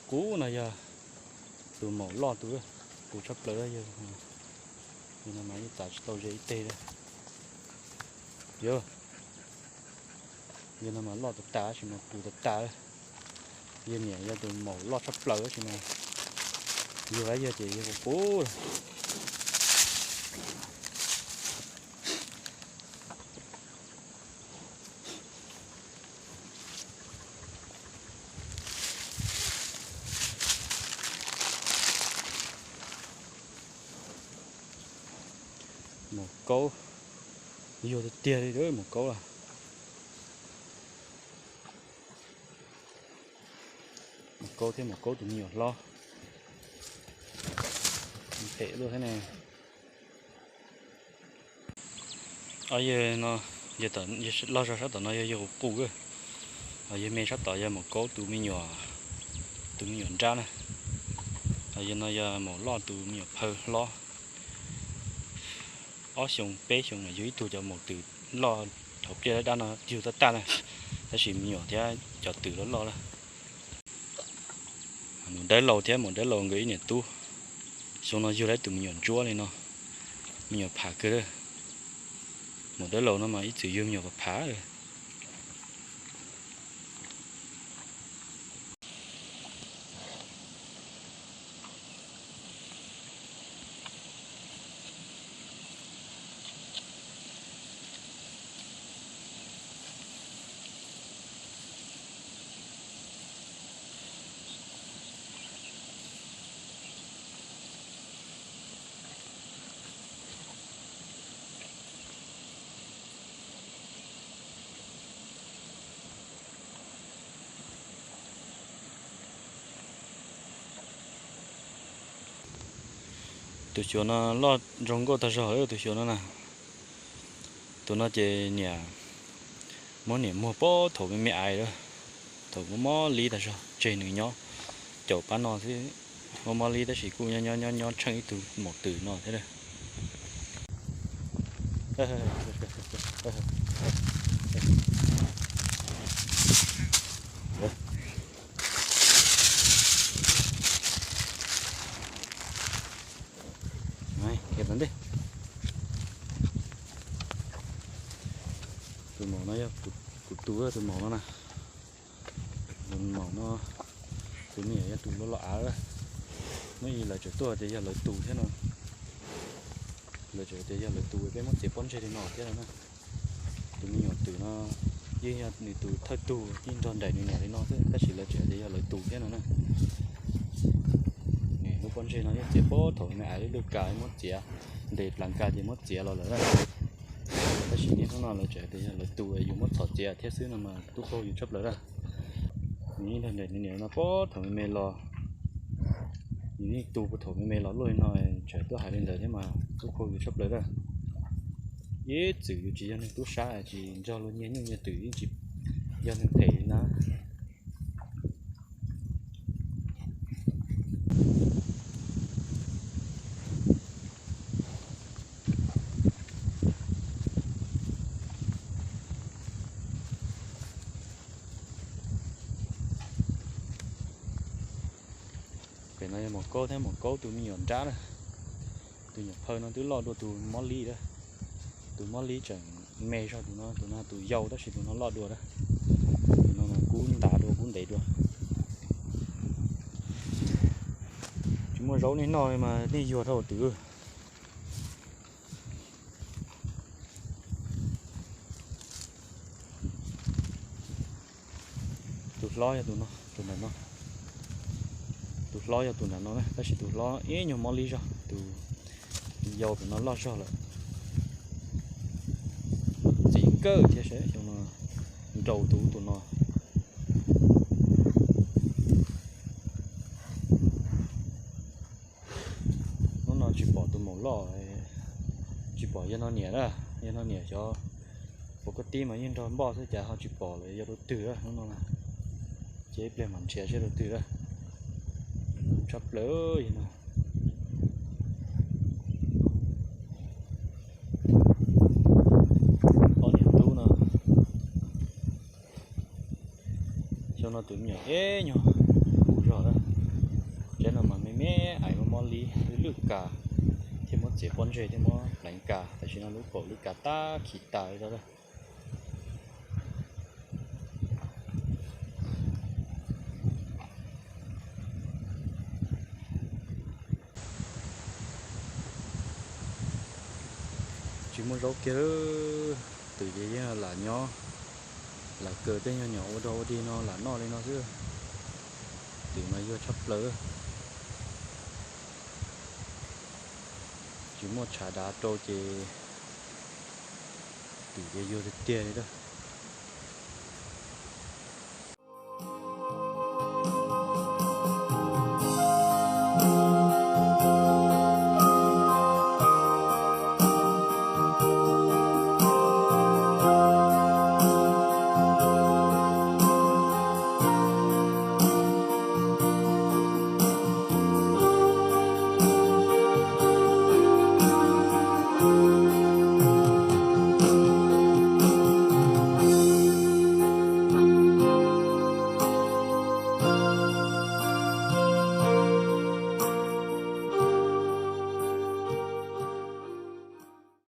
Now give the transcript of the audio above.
Kuv no yog tus maum loj tus, kuv tshaj plaws yog, yog no mas yeej txav tsis tau ze ib teg li. Yog, yog no mas loj tas tas tab sis mas puv tas tas. Yog niam yog tus maum loj tshaj plaws tab sis mas yog ib yog ces yog kuv qub lawm. Maum kaub, yog tiag tiag li maum kaub lawm. Maum kaub thiab maum kaub tus me nyuam hlob, phem luaj thiab ne. Ob yawg no, yawg loj zog sab tom no yog yawg qus qus, yawg me sab tod yog maum kaub tus me nyuam, tus me nyuam nrab na. Yawg no yog maum loj tus me nyuam phaw hlob. Ob xyoo peb xyoo mas yug ib tug cov maum twm loj thaum pliaj dab dab no yug tab tag na, tab sis me nyuam thiab cov twm loj loj lawm. Maum dawb laus thiab maum dawb laus nkawd ib niam tub, xyoo no yug tau tus me nyuam ntsuab li no, me nyuam pham kawg. Maum dawb laus no mas ib txwm yug me nyuam pham pham. Tus xyuas no loj zoo nkauj tag zog, tus xyuas no na. Tus no ces niam, muab niam muag pab thaum me me ais lawm, thaum mob mob li tag zog tseg nws nyob caum pab no xwb. Mob mob li tab sis kuj nyob nyob nyob nyob tsheej ib tug maum twm no thiab. Tus maum no yog kuv tus, tus maum no na. Tus maum no, tus me nyuam yog tus loj loj av. Muaj ib lawv tseem tuaj tias yog lawv tus thiab no. Lawv tseem tias yog lawv tus, peb muab txiav pob ntseg li no thiab no na. Tus me nyuam twm no yeej yog nws tus thawj tug yeej nrog nraim nws niam li no xwb tab sis lawv tseem tias yog lawv tus thiab no na. Lub pob ntseg no yeej txiav pab thaum me ais lub lwj kas muab txiav, ntes plas kas ces muab txiav los lawm. Tab sis niaj hnub no lawv tseem tias yog lawv tus, yus muab txhom txiav thiab xwb no mas tub qaug yus tshaj plaws lawm. Nws yeej nrog nraim nws niam no pab thaum me me los, nws yeej tus pab thaum me me los luaj li no, tseem tuaj hais li ntawd thiab mas tub qaug yus tshaj plaws lawm. Ib txwm yus tsis yog neeg tub sab, tsis nrog luag nyiag nyuj nyiag twm, yeej tsis yog neeg phem li na. Pem no yog maum kaub thiab maum kaub tus me nyuam nrab na. Tus nyuam phaw no twb loj dua tus mob li lawm. Tus mob li tseem me zog tus no, tus no tus yau tab sis tus no loj dua lawm. Tus no kub ntas dua kub ntev dua. Tsis muaj zaub nej noj li mas nej yuag dhau twm. Tus hlob yog tus no, tus ntawm no. Tus hlob yog tus ntawm no na, tab sis tus hlob ib nyuag mob li zog, tus yau pem no loj zog lawm. Txiv kawg thiab seb xyoo no nraus tus tus no. Hnub no tsis pom tus maum loj, tsis pom yawg no niam na, yawg no niam xyov puas koj tib mas yeej nrog npoj xwb cas ho tsis pom lawm yog rau twg lawm hnub no. Ces ib pliag mam nrhiav seb rau twg lawm. Tshaj plaws yawg no. Ob niam tub no. Xyoo no tus me nyuam ib nyuag puv zog lawm. Teb no mas me me ais mob mob li, lwj lwj kas, thiaj muab txiav pob ntseg thiaj muab pleev kas. Tam sim no lub paum lwj kas tag khi tas li lawm. Tsis muaj zaub kiag lawm, twm ces yeej lam nyob, lam kaw tej nyuag nyom ua dog ua dig no lam noj li no xwb. Twm mas yuag tshaj plaws, tsis muaj tshav dav rau ces twm ces yuag tiag tiag li.